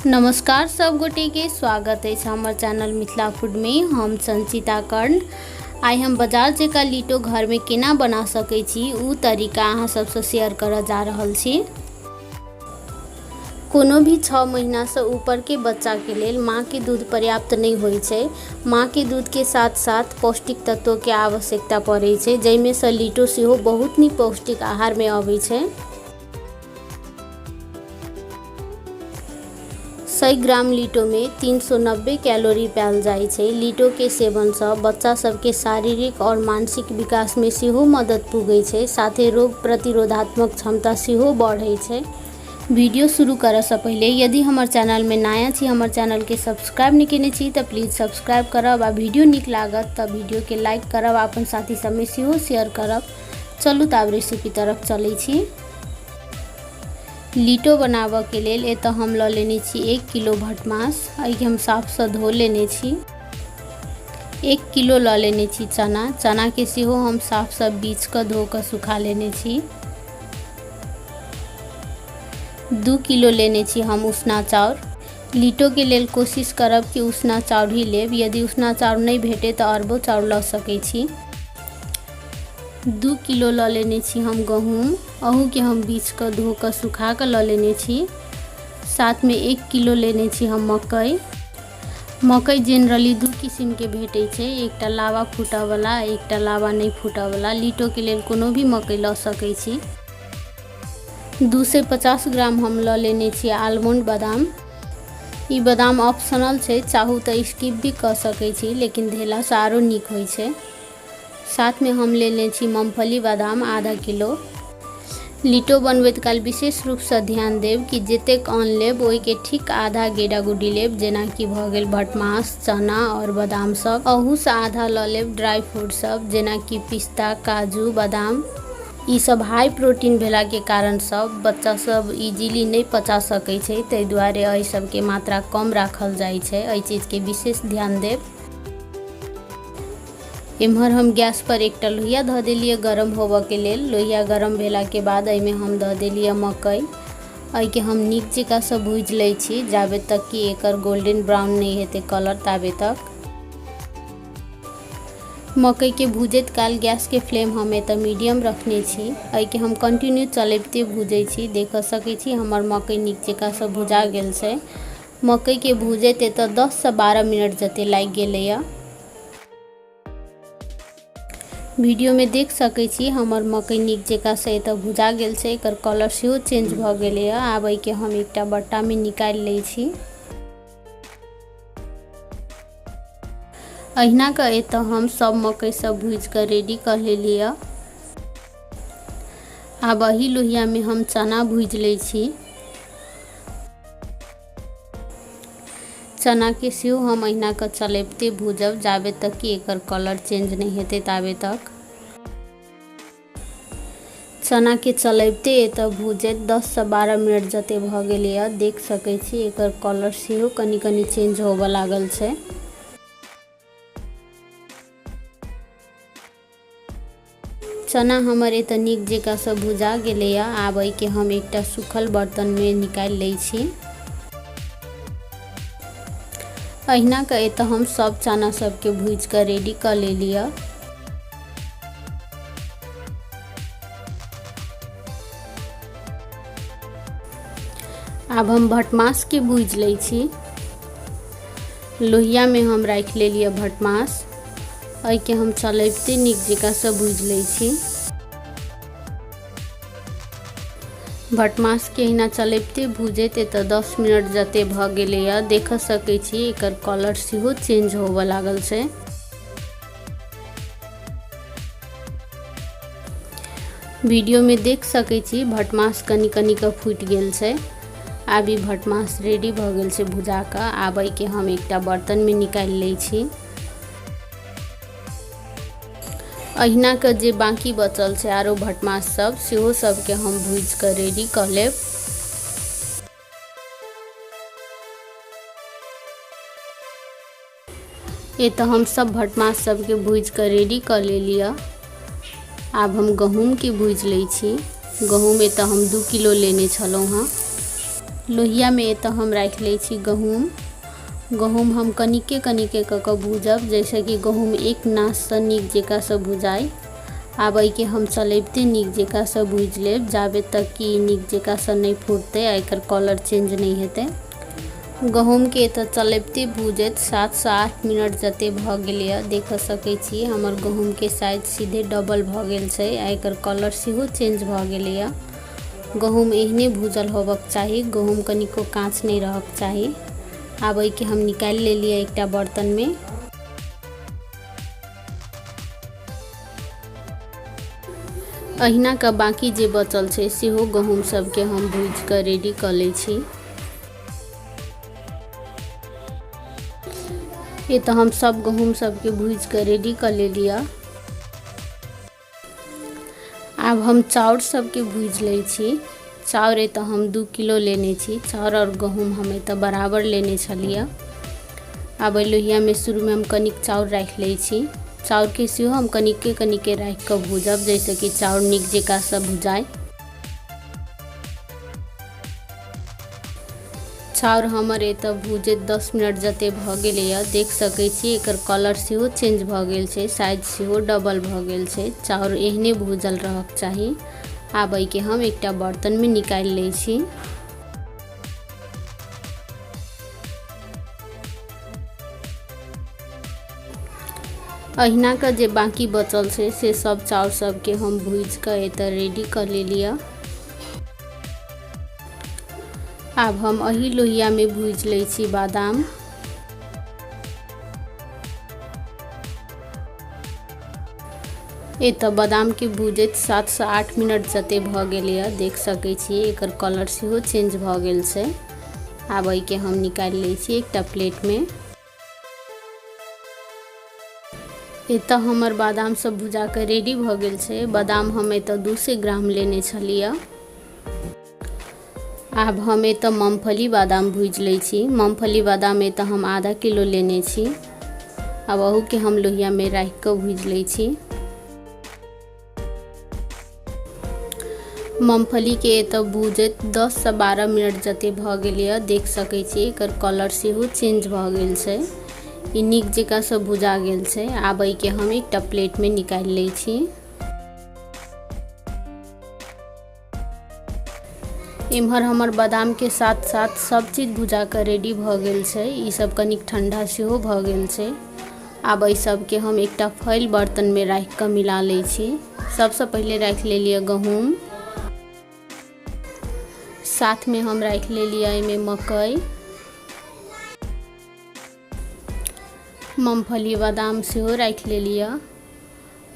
नमस्कार सब गोटे के स्वागत अछि हमर चैनल मिथिला फूड में। हम संचिता कर्ण। आइ हम बाजार जकाँ लिटो घर में केना बना सकै छी उ तरीका अहाँ सबसँ शेयर करऽ जा रहल छी। कोनो भी 6 महीनासँ ऊपरके बच्चाके लेल माँके दूध पर्याप्त नहि होइ छै। माँके दूधके साथ साथ पौष्टिक तत्वके आवश्यकता पड़ै छै, जाहिमे सँ लिटो सेहो बहुत नीक पौष्टिक आहारमे अबै छै। 100 ग्राम लिटोमे 390 कैलोरी पायल जाइ छै। लिटोके सेवनसँ बच्चा सबके शारीरिक आओर मानसिक विकासमे सेहो मदद पुगै छै, साथे रोग प्रतिरोधात्मक क्षमता सेहो बढ़ै छै। वीडियो शुरू करऽसँ पहिले यदि हमर चैनलमे नया छी, हमर चैनलके सब्सक्राइब नहि केने छी तऽ प्लीज सब्सक्राइब करब आ वीडियो नीक लागत तऽ वीडियोके लाइक करब आ अपन साथी सबमे सेहो शेयर करब। चलू तऽ आब रेसिपी तरफ चलै छी। लिटो बनाबऽके लेल एतऽ हम लऽ लेने छी 1 किलो भटमास। एहिके हम साफसँ धो लेने छी। 1 किलो लऽ लेने छी चना। चनाके सेहो हम साफसँ बीछ कऽ धो कऽ सुखा लेने छी। 2 किलो लेने छी हम उसना चाउर। लिटोके लेल कोशिश करब कि उसना चाउर ही लेब। यदि उसना चाउर नहि भेटे तऽ अरबो चाउर लऽ सकै छी। 2 किलो लऽ लेने छी हम गहूँम। अहूके हम बीछ कऽ धो कऽ सुखा कऽ लऽ लेने छी। साथमे 1 किलो लेने छी हम मकई। मकई जेनरली 2 किसिमके भेटै छै, एकटा लावा फूटऽवला, एकटा लावा नहि फूटऽवला। लिटोके लेल कोनो भी मकई लऽ सकै छी। 250 ग्राम हम लऽ लेने छी आलमंड बादाम। ई बादाम ऑप्शनल छै, चाहू तऽ स्किप भी कऽ सकै छी, लेकिन धेलासँ आरो नीक होइ छै। साथमे हम लेने छी मूँगफली बादाम आधा किलो। लिटो बनबैत काल विशेष रूपसँ ध्यान देब कि जतेक अन्न लेब ओहिके ठीक आधा गेडा गुडी लेब, जेनाकि भऽ गेल भटमास, चना आओर बादाम सब। अहूसँ आधा लऽ लेब ड्राई फ्रूट सब, जेनाकि पिस्ता, काजू, बादाम। ई सब हाई प्रोटीन भेलाके कारण सब बच्चा सब इजीली नहि पचा सकै छै, ताहि दुआरे एहि सबके मात्रा कम राखल जाइ छै। एहि चीजके विशेष ध्यान देब। एम्हर हम गैस पर एकटा लोहिया धऽ देलियै गरम होबऽके लेल। लोहिया गरम भेलाके बाद एहिमे हम धऽ देलियै मकई। एहिके हम नीक जकाँसँ भूजि लै छी जाबे तक कि एकर गोल्डन ब्राउन नहि हेतै कलर ताबे तक। मकईके भूजैत काल गैसके फ्लेम हम एतऽ मीडियम रखने छी। एहिके हम कंटिन्यू चलबिते भूजै छी। देख सकै छी हमर मकई नीक जकाँसँ भुजा गेल छै। मकईके भूजैत एतऽ 10 से 12 मिनट जते लागि गेलैए। वीडियोमे देख सकै छी हमर मकई नीक जकाँसँ एतऽ भुजा गेल छै, एकर कलर सेहो चेंज भऽ गेलैए। आब एहिके हम एकटा बट्टामे निकालि लै छी। अहिना कऽ एतऽ हम सब मकई सब भूजि कऽ रेडी कऽ लेलियै। आब एहि लोहियामे हम चना भूजि लै छी। चनाके सेहो हम अहिना कऽ चलबिते भूजब जाबे तक कि एकर कलर चेंज नहि हेतै ताबे तक। चनाके चलबिते एतऽ भूजैत 10 से 12 मिनट जते भऽ गेलैए। देख सकै छी एकर कलर सेहो कनि कनि चेंज होबऽ लागल छै। चना हमर एतऽ नीक जकाँसँ भुजा गेलैए। आब एहिके हम एकटा सूखल बर्तनमे निकालि लै छी। अहिना कऽ एतऽ हम सब चना सबके भूजि कऽ रेडी कऽ लेलियै। आब हम भटमासके भूजि लै छी। लोहियामे हम राखि लेलियै भटमास। एहिके हम चलबिते नीक जकाँसँ भूजि लै छी। भटमासके अहिना चलबिते भूजैत एतऽ 10 मिनट जते भऽ गेलैए। देख सकै छी एकर कलर सेहो चेंज होबऽ लागल छै। वीडियोमे देख सकै छी भटमास कनि कनि कऽ फूटि गेल छै। आब ई भटमास रेडी भऽ गेल छै भुजा कऽ। आब एहिके हम एकटा बर्तनमे निकालि लै छी। अहिना कऽ जे बाँकी बचल छै आरो भटमास सब सेहो सबके हम भूजि कऽ रेडी कऽ लेब। एतऽ हम सब भटमास सबके भूजि कऽ रेडी कऽ लेलियै। आब हम गहूँमके भूजि लै छी। गहूँम एतऽ हम 2 किलो लेने छलहुँ हँ। लोहियामे एतऽ हम राखि लै छी गहूँम। गहूँम हम कनिके कनिके कऽ कऽ भूजब, जाहिसँ कि गहूँम एक नाशसँ नीक जकाँसँ भुजाइ। आब एहिके हम चलबिते नीक जकाँसँ भूजि लेब, जाबे तक कि नीक जकाँसँ नहि फुटतै आ एकर कलर चेंज नहि हेतै। गहूँमके एतऽ चलबिते भूजैत 7 सँ 8 मिनट जते भऽ गेलैए, देख सकै छी हमर गहूँमके साइज सीधे डबल भऽ गेल छै आ एकर कलर सेहो चेंज भऽ गेलैए। गहूँम एहने भूजल होबक चाही, गहूँम कनिको काँच नहि रहक चाही। आब एहिके हम निकालि लेलियै एकटा बर्तनमे। अहिना कऽ बाँकी जे बचल छै सेहो गहूँम सबके हम भूजि कऽ रेडी कऽ लै छी। एतऽ हम सब गहूँम सबके भूजि कऽ रेडी कऽ लेलियै। आब हम चाउर सबके भूजि लै छी। चाउर एतऽ हम 2 किलो लेने छी। चाउर आओर गहूँम हम एतऽ बराबर लेने छलियै। आब एहि लोहियामे शुरूमे हम कनिक चाउर राखि लै छी। चाउरके सेहो हम कनिके कनिके राखि कऽ भूजब, जाहिसँ कि चाउर नीक जकाँसँ भुजाय। चाउर हमर एतऽ भूजैत 10 मिनट जते भऽ गेलैए, देख सकै छी एकर कलर सेहो चेंज भऽ गेल छै, साइज सेहो डबल भऽ गेल छै। चाउर एहने भूजल रहक चाही। आब एहिके हम एकटा बर्तनमे निकालि लै छी। अहिना कऽ जे बाँकी बचल छै से सब चाउर सबके हम भूजि कऽ एतऽ रेडी कऽ लेलियै। आब हम एहि लोहियामे भूजि लै छी बादाम। एतऽ बादामके भूजैत 7 सँ 8 मिनट जते भऽ गेलैए, देख सकै छी एकर कलर सेहो चेंज भऽ गेल छै। आब एहिके हम निकालि लै छी एकटा प्लेटमे। एतऽ हमर बादाम सब भुजा कऽ रेडी भऽ गेल छै। बादाम हम एतऽ 200 ग्राम लेने छलियै। आब हम एतऽ मूँगफली बादाम भूजि लै छी। मूँगफली बादाम एतऽ हम आधा किलो लेने छी। आब अहूके हम लोहियामे राखि कऽ भूजि लै छी। मूँगफलीके एतऽ भूजैत 10 सँ 12 मिनट जते भऽ गेलैए, देख सकै छी एकर कलर सेहो चेंज भऽ गेल छै। ई नीक जकाँसँ भुजा गेल छै। आब एहिके हम एकटा प्लेटमे निकालि लै छी। एम्हर हमर बादामके साथ साथ सब चीज भुजा कऽ रेडी भऽ गेल छै। ई सब कनिक ठण्डा सेहो भऽ गेल छै। आब एहि सबके हम एकटा फैल बर्तनमे राखि कऽ मिला लै छी। सबसँ पहिले राखि लेलियै गहूँम, साथमे हम राखि लेलियै एहिमे मकई, मूँगफली, बादाम सेहो राखि लेलियै।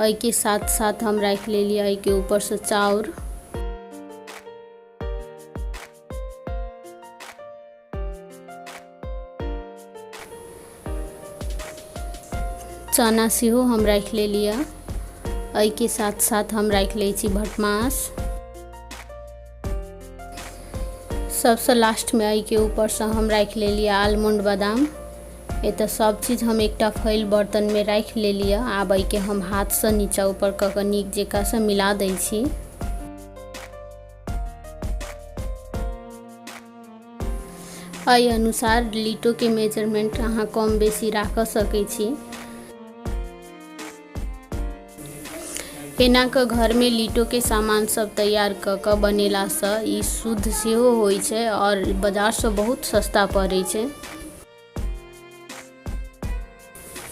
एहिके साथ साथ हम राखि लेलियै एहिके ऊपरसँ चाउर, चना सेहो हम राखि लेलियै। एहिके साथ साथ हम राखि लै छी भटमास। सबसँ लास्टमे एहिके ऊपरसँ हम राखि लेलियै आलमंड बादाम। एतऽ सब चीज हम एकटा फैल बर्तनमे राखि लेलियै। आब एहिके हम हाथसँ नीचा ऊपर कऽ कऽ नीक जकाँसँ मिला दै छी। एहि अनुसार लीटोके मेजरमेंट अहाँ कम बेसी राखऽ सकै छी। एना कऽ घरमे लीटोके सामान सब तैयार कऽ कऽ बनेलासँ ई शुद्ध सेहो होइ छै आओर बाजारसँ बहुत सस्ता पड़ै छै।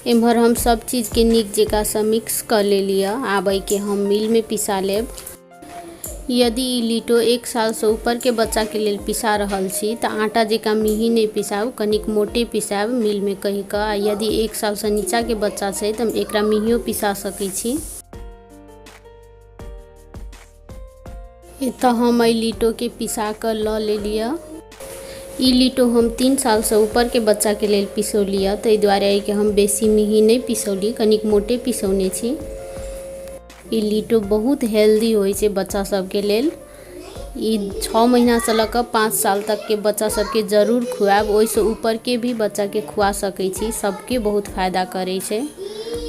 एम्हर हम सब चीजके नीक जकाँसँ मिक्स कऽ लेलियै। आब एहिके हम मिलमे पिसा लेब। यदि ई लीटो 1 सालसँ ऊपरके बच्चाके लेल पिसा रहल छी तऽ आटा जकाँ मेही नहि पिसाउ, कनिक मोटे पिसायब मिलमे कहि कऽ। आ यदि 1 सालसँ नीचाँके बच्चा छै तऽ एकरा मेहियो पिसा सकै छी। एतऽ हम एहि लीटोके पिसा कऽ लऽ लेलियै। ई लीटो हम 3 सालसँ ऊपरके बच्चाके लेल पिसौलियै, ताहि दुआरे एहिके हम बेसी मेही नहि पिसौली, कनिक मोटे पिसौने छी। ई लीटो बहुत हेल्दी होइ छै बच्चा सबके लेल। ई 6 महीनासँ लऽ कऽ 5 साल तकके बच्चा सबके जरूर खुआएब। ओहिसँ ऊपरके भी बच्चाके खुआ सकै छी, सबके बहुत फायदा करै छै।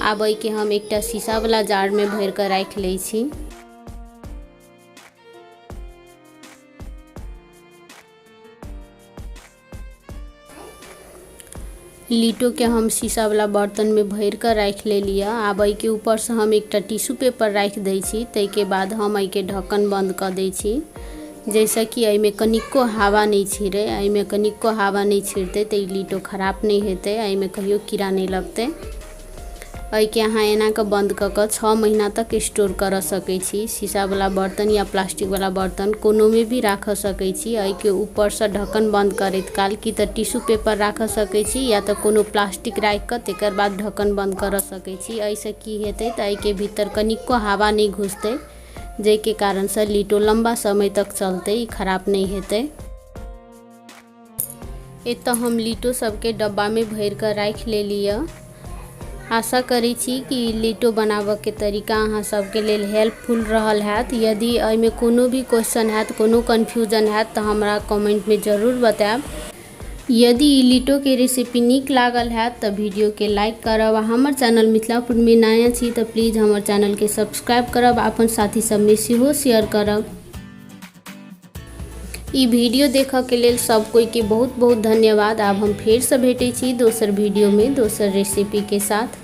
आब एहिके हम एकटा शीशावला जारमे भरि कऽ राखि लै छी। लिटोके हम शीशावला बर्तनमे भरि कऽ राखि लेली हँ। आब एहिके ऊपरसँ हम एकटा टिश्यू पेपर राखि दै छी। ताहिके बाद हम एहिके ढक्कन बन्द कऽ दै छी, जाहिसँ कि एहिमे कनिको हवा नहि छिड़ै। एहिमे कनिको हवा नहि छिड़तै तऽ ई लिटो खराब नहि हेतै, एहिमे कहियो कीड़ा नहि लगतै। एहिके अहाँ एना कऽ बन्द कऽ कऽ 6 महीना तक स्टोर करऽ सकै छी। शीशावला बर्तन या प्लास्टिकवला बर्तन कोनोमे भी राखऽ सकै छी। एहिके ऊपरसँ ढक्कन बन्द करैत काल कि तऽ टिश्यू पेपर राखऽ सकै छी या तऽ कोनो प्लास्टिक राखि कऽ तकर बाद ढक्कन बन्द करऽ सकै छी। एहिसँ की हेतै तऽ एहिके भीतर कनिको हवा नहि घुसतै, जाहिके कारणसँ लिटो लम्बा समय तक चलतै, ई खराब नहि हेतै। एतऽ हम लिटो सबके डब्बामे भरि कऽ राखि लेली यऽ। आशा करै छी कि लिटो बनाबऽके तरीका अहाँ सबके लेल हेल्पफुल रहल हैत। यदि एहिमे कोनो भी क्वेश्चन हैत, कोनो कन्फ्यूजन हैत तऽ हमरा कमेंटमे जरूर बतायब। यदि ई लिटोके रेसिपी नीक लागल हैत तऽ वीडियोके लाइक करब आ हमर चैनल मिथिला फूडमे नया छी तऽ प्लीज हमर चैनलके सब्सक्राइब करब आ अपन साथी सबमे सेहो शेयर करब। ई वीडियो देखऽके लेल सब कोइके बहुत बहुत धन्यवाद। आब हम फेरसँ भेटै छी दोसर वीडियोमे दोसर रेसिपीके साथ।